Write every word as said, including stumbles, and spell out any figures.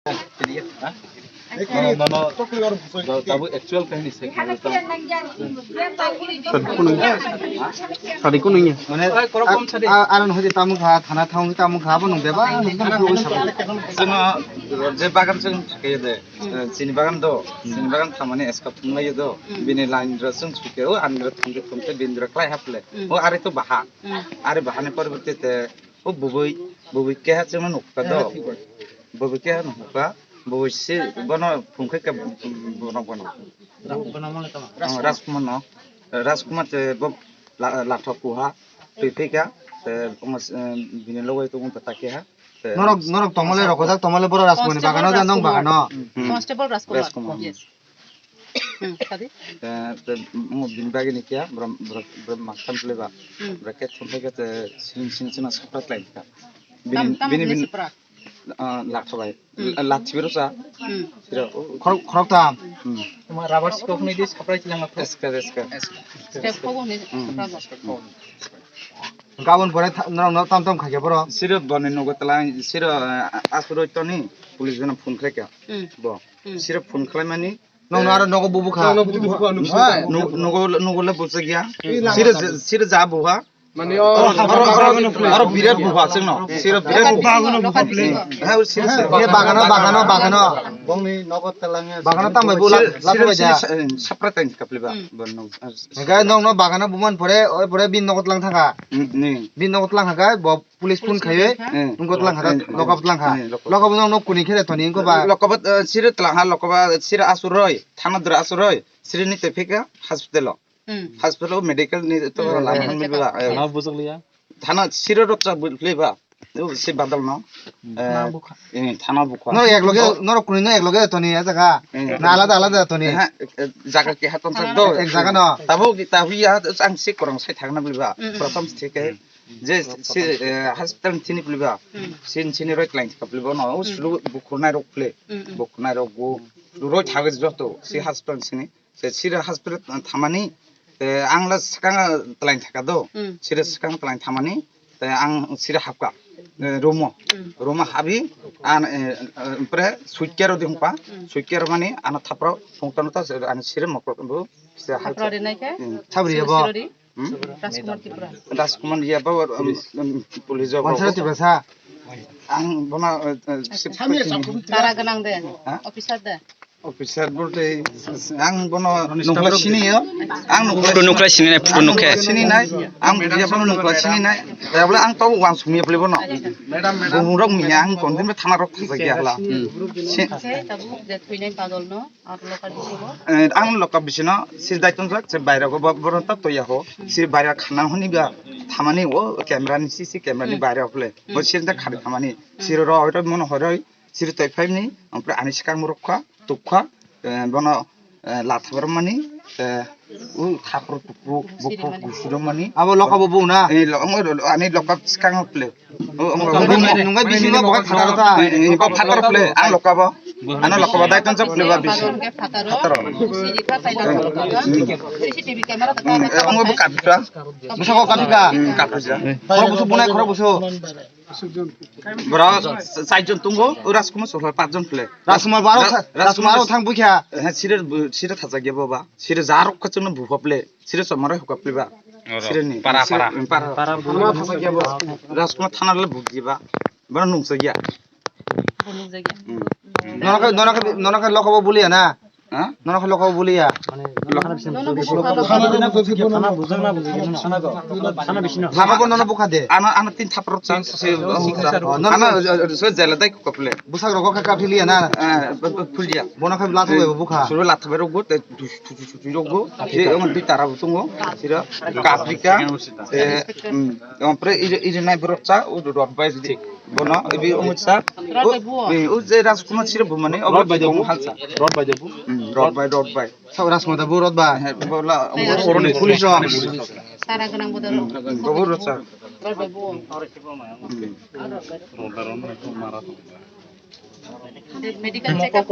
Nono, nono, tabuk actual kahini se. Sadi kuno ya. Sadi kuno ya. Mane, a-, a-, aron hoje tamu kha, thana thaung tamu kha, bo nung beba, nung beba, nung beba. Chwng je bagan chwng thakhe de, chini bagan do, chini bagan thamani eska thumlai do, bini line ra chwng suke, o andra thumke thumke bindra klai haple. O are to baha. Are bahani poriborte te, o bubui, bubui keha chwngno nukha do. Bubui keha nukha, bubui si bono phungkhe ke bono bono. Rajkumar no, Rajkumar te bo la-, latha kuha, twi phika, te bini logo tongo bata keha. Norok, norok tongmole rokojak tongmole boro Rajkumar ni bagano da nong bagano. Constable Rajkumar. Rajkumar. Yes. Hmm, sadi? Te, te, mo bini bagini kya, bro, bro, bro, maktam pleba. Bro, ke thum ke te, sini, sini, sini, sapra klai ka. Bini, tam, tam bini, bini bini, sapra. Ah, lakha bai. Lakha biro sa. Biro, oh, khorok, khorok tam. Tuma rubber sikok ni di sapra chilang lakha. Eska, eska. Step ko ni sapra. Gabon pore tha-, norok no tam tam kha kya boro. Siro boni nogo tlang, siro, ah, asuro toni, police gana phone khlai ka. Bo. Siro phone khlai mani, Nong naro nogo bubu kha. Nong nogo bubu kha, nung sida. Nogo, nogo le busa gya. Sira, sira ja buha. Mane aro, aro, aro birat buha sing no. Sira birat buha. Ha, sira, sira. Ye bagano, bagano, bagano. Bongni nogo telange. Bagano tambai bula, sira, sira, sira, sapra tang kapliba. Bon no. Ga nong no bagano buman pore, oi pore bin nogo telang thanga. Ni. Bin nogo telang thanga, bo Police phone khaiwi, hmm, wngkha tlang kha, hmm, lokab tlang kha. Hmm, lokab. Lokab no, no kuni khe toni wngkha ba? Lokab, eh, siri tlang ha, lokab, siri asuroi, thana dura asuroi, siri ni tei phika hospital o. Hmm. Hospital o medical ni to, hmm, lama han mibla, eh. Thana bujak liya? Thana siri rok cha bul-, buli ba. O si badal no. Hmm. Eh, thana bukha. Eh, thana bukha. No ek loge, no kuni no ek loge toni ya jaga. Hmm. Na alada alada toni. Ha, eh, jaga ke hatan sak do. Ek jaga no. Tabo ki tahu ya ang si korang sai thangna buli ba. Hmm. Pratham thike. Je, si, eh, hospital ni sini piliba. Hmm. Sini, sini roi tlang thika piliba no. O, hmm, sulu bukhur nai rok pili. Hmm, hmm. Bukhur nai rok bu. Roi thaga joto. Si, hmm, hospital sini. Se sira hospital thamani, eh, ang la skang tlang thaka do. Hmm. Sira skang tlang thamani, eh, ang sira hapka. Eh, room o. Hmm. Room o habi, an, eh, eh, pre suit care di hungpa. Hmm. Suit care mani, ana thapro, phungtano ta, an sira mokro bu. Sira hapka. Thapro rinai khe? Hmm. Thabri ya bo. Sira ri? Hmm? Rajkumar Tripura. Rajkumar ya ba, um, um, police job. Wansa rok. Tripura sa. Ang bono, uh, uh, sip-, tara gwnang de. Ha? Officer de. Officer bolte ang bono nukla sini yo. Ang nukla sini nai, photo nukhe. Sini nai. Ang ya bono nukla sini nai. Ya bole ang to wansukmi ya bole bono. Bumung rok miya ang kontin thana rok thajak ya hla. Hmm. Si- Khe tabuk je thuinai padol no. Aro loka bisingo? Eh, ang loka bisino, si daiton jak, se baira go bo-, boron ta toya ho. Hmm. Si baira khana honi ba, thamani o camera ni, C C camera ni, hmm, baira phle. Bo, hmm, sir da khari thamani. Hmm. Sir ro oi mono horoi, sir toi phai ni, ampre ani sikang muruk kha, tuk kha, eh, bono, eh, latha bar mani, eh, u thapro tukro, siri bokro mani. Gusuro mani. Abo loka bo bu na? Eh, lo-, ang, ani loka sikang phle. Nungkha bisingo bo kha phataro ta. Nungkha phataro phle, ang lokabo. Ano lokabo dai tonsok phle ba bisi. Phataro. Phataro. C C T V camera ta. Ang bo kapita. Busa ko kapika. Kapita. Khoro busu bunai khoro busu. Bro, sai jon tungo, Rajkumar sohla pach jon phle. Rajkumar baro, Rajkumar thang bukha. Sire, sire thajak ya baba. Sire jarok kachung na bupha phle. Sire somare hukap phle ba. Sire ni. Para, sire, para. Para. Para. Rajkumar thana le bukji ba. Bana nungsa ya. Bo nungjakya. Hmm. Nono khe, nono khe, nono khe lokabo buliya na? Ha? Nono khe lokabo buliya. Nono bukha. Thana bujak na bujak na. Thana ko. Thana bisino. Thana ko nono bukha de. Ano, ano tin thapro chang se. Ano, so jela dai ko phle. Busak rok khe kaphi liya na? Eh, phuliya. Bono khe latha bai bukha. Suru latha bai rok go, te tu tu tu tu rok go. Je ang dui tara butungo. Sira kaprika. Eh, hmm. Ang pre iri, iri nai borok cha, o rot bai di. Bono, ibi omo cha. Rot bai buo. Eh, o je Rajkumar sira bumani, obo rot bai de bu. Halcha. Rot bai de bu. Hmm, rot bai, rot bai. Sa Rajkumar da bu rot bai. Eh, bola, police rok. Sara gwnang bo da rot. Hmm, bo rot cha. Rot bai buo. Hmm. Medical check up.